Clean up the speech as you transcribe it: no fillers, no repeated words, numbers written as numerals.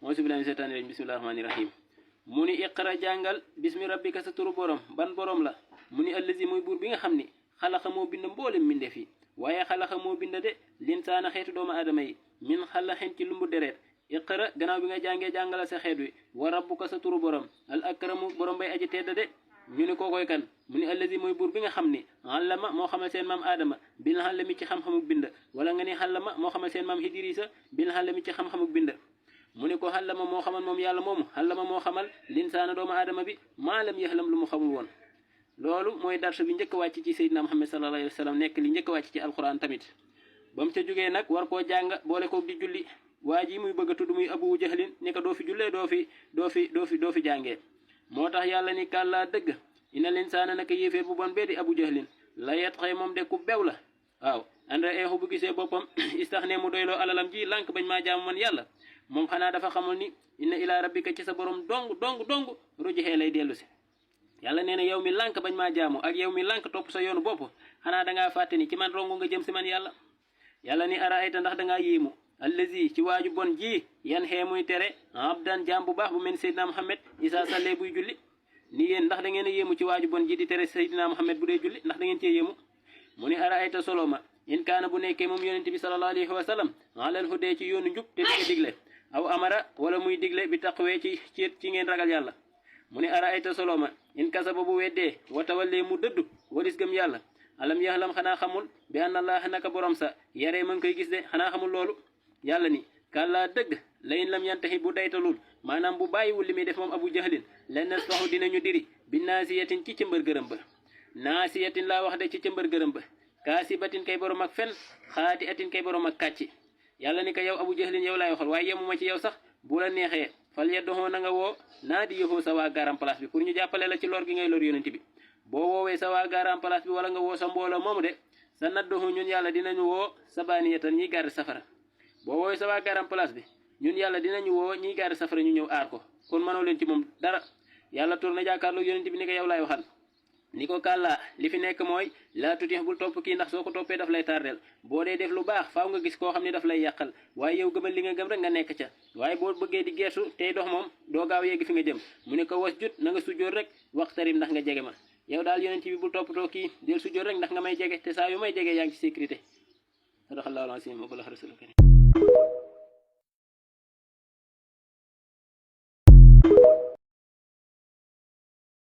auzu billahi mina shaytaani rajiim bismillahi rahmaani rahiim mu ni iqra jàngal bismi rabbika sa turu borom ban borom la mu ni allazi mooy buur bi nga xam ni xalaqa moo bind mboolem mbindeef yi waaye xalaqa moo bind de linsaana xeetu doomu aadama yi min xalaxin ci lumbu deret iqra gannaaw bi nga jàngee jàngala sa xeet wi wa rabbuka sa turu borom al akramu borom bay aji tedd de ñu ne kookoy kan mu ni allazi mooy buur bi nga xam ni allama moo xamal seen maam aadama bil xallami ci xam-xamuk bind wala nga ni xallama moo xamal seen maam Idrisa bil xallami ci xam-xamuk bind mu ni ko xallama moo xamal moom yàlla moomu xallama moo xamal linsaana doomu aadama bi maalam yaxlam lu mu xamul woon loolu mooy darsu bi njëkk wàcc ci Seydina Muhammad sallallahu alayhi wa sallam nekk li njëkk wàcc ci alquran tamit ba mu ca jógee nag war koo jàng boole ko di julli waa ji muy bëgg a tudd muy Abu Jahlin ni ko doo fi jullee doo fi jàngee moo tax yàlla ni kàllaa dëgg ina linsaana naka yéeféer bu bon bee di Abu Jahlin la yet xëy moom de ku bew la waaw andra eexu bu gisee boppam istax ne mu doyloo alalam ji lànk bañ maa jaamu man yàlla moom xanaa dafa xamul ni inna ilaa rabbika ci sa borom dong rujixee lay dellu si yàlla nee na yow mi lànk bañ maa jaamu ak yow mi lànk topp sa yoonu bopp xanaa dangaa fàtte ni ci man rongu nga jëm si man yàlla ni ara ayta ndax dangaa yéemu allazi ci waaju bon ji yan xee muy tere abdan jaam bu baax bu mel Seydina Muhammad isa sallee buy julli ni yéen ndax da ngeen a yéemu ci waaju bon ji di tere Seydina Muhammad bu dee julli ndax da ngeen cee yéemu mu ni ara ayta soloma in kaana bu nekkee moom yonente bi sallallahu alayhi wa sallam alal hudee ci yoonu njub te di digle aw amara wala muy digle bi taqwee ci ngeen ragal yàlla mu ni ara ayta soloma in kasaba bu weddee watawallee mu dëddu walis gëm yàlla alam yaxlam xanaa xamul bi anna allah naka borom sa yaree ma ngi koy gis de xanaa xamul loolu yàlla ni kàllaa dëgg layin lam yantaxi bu daytalul maanaam bu bàyyiwul li muy def moom Abu Jahlin len nasfaxu dinañu diri bi naasiyatin ci cëmbër gërëm ba naasiyatin laa wax de ci cëmbër gërëm ba kaasibatin kay borom ak fen xaati atin kay borom ak kàcci yàlla ni ko yow Abu Jahlin yow laay waxal waaye yemuma ci yow sax bu la neexee fal yeddoxoo na nga woo naa di yoxoo sa waa garam place bi pour ñu jàppale la ci lor gi ngay lor yonent bi boo woowee sa waa garam place bi wala nga woo sa mbooloo moomu de sa naddoxu ñun yàlla dinañu woo sabaaniyatan ñiy garde safara boo woowee sa waa garam place bi ñun yàlla dinañu woo ñiy garde safara ñu ñëw aar ko kon mënoo leen ci moom dara yàlla tur na jàkkaarloo yonent bi ni ko yow laay waxal ni ko kàllaa li fi nekk mooy laa tutix bul topp kii ndax soo ko toppee daf lay tardeel boo dee def lu baax faaw nga gis koo xam ne daf lay yàqal waaye yow gëmal li nga gëm rek nga nekk ca waaye boo bëggee di geesu tey dox moom doo gaaw yegg fi nga jëm mu ne ko was jut na nga sujjoor rek waxtarib ndax nga jege ma yow daal yonent bi bul toppatoo kii del sujjoor rek ndax nga may jege te saa yu may jege yaa ngi ci sécurité sadaqallaahu al-aziim wa ballagha rasuuluhu l-kariim